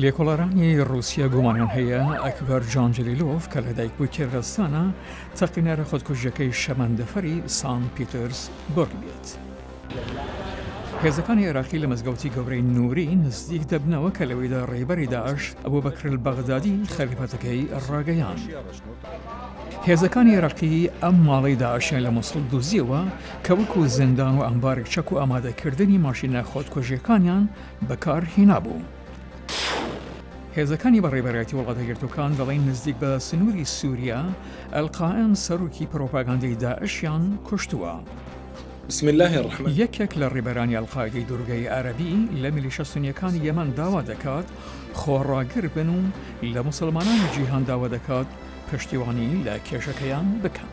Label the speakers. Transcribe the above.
Speaker 1: لێکۆڵەرانی ڕووسیا گومانیان هەیە ئەکبەر جان جەلیلۆف کە لەدایکبووی کیرغستانە تەقینەرە خۆدکوژیەکەی شەمەندەفەری سان پیتەرسبۆرگ بێت. هێزەکانی عێراقی لە مزگەوتی گەورەی نوری نزیک دەبنەوە کە لەوێدا ڕێبەری داعش ئەبوبەکر البەغدادی خەلیفەتەکەی ڕاگەیاند. هێزەکانی عێراقی ئەم ماڵەی داعشیان لە موسڵ دۆزیەوە کە وەکو زیندان و ئەمبارێک چەک و ئامادەکردنی ماشینە خۆدکوژیەکانیان بەکار هینابوو. هێزەکانی بەڕێوەبەرایەتی وڵاتەیەکگرتووەکان دەڵێن نزیک بە سنووری سووریا ئەلقائم سەرۆکی پرۆپاگاندەی داعشیان کوشتووە.
Speaker 2: بسم اللە الرحمن.
Speaker 1: یەکێک لە ڕێبەرانی ئەلقاعیدەی دوورگەی عەرەبی لە میلیشە سونییەکانی یەمەن داوا دەکات خۆڕاگر بن و لە موسڵمانانی جیهان داوا دەکات پشتیوانی لە کێشەکەیان بکەن.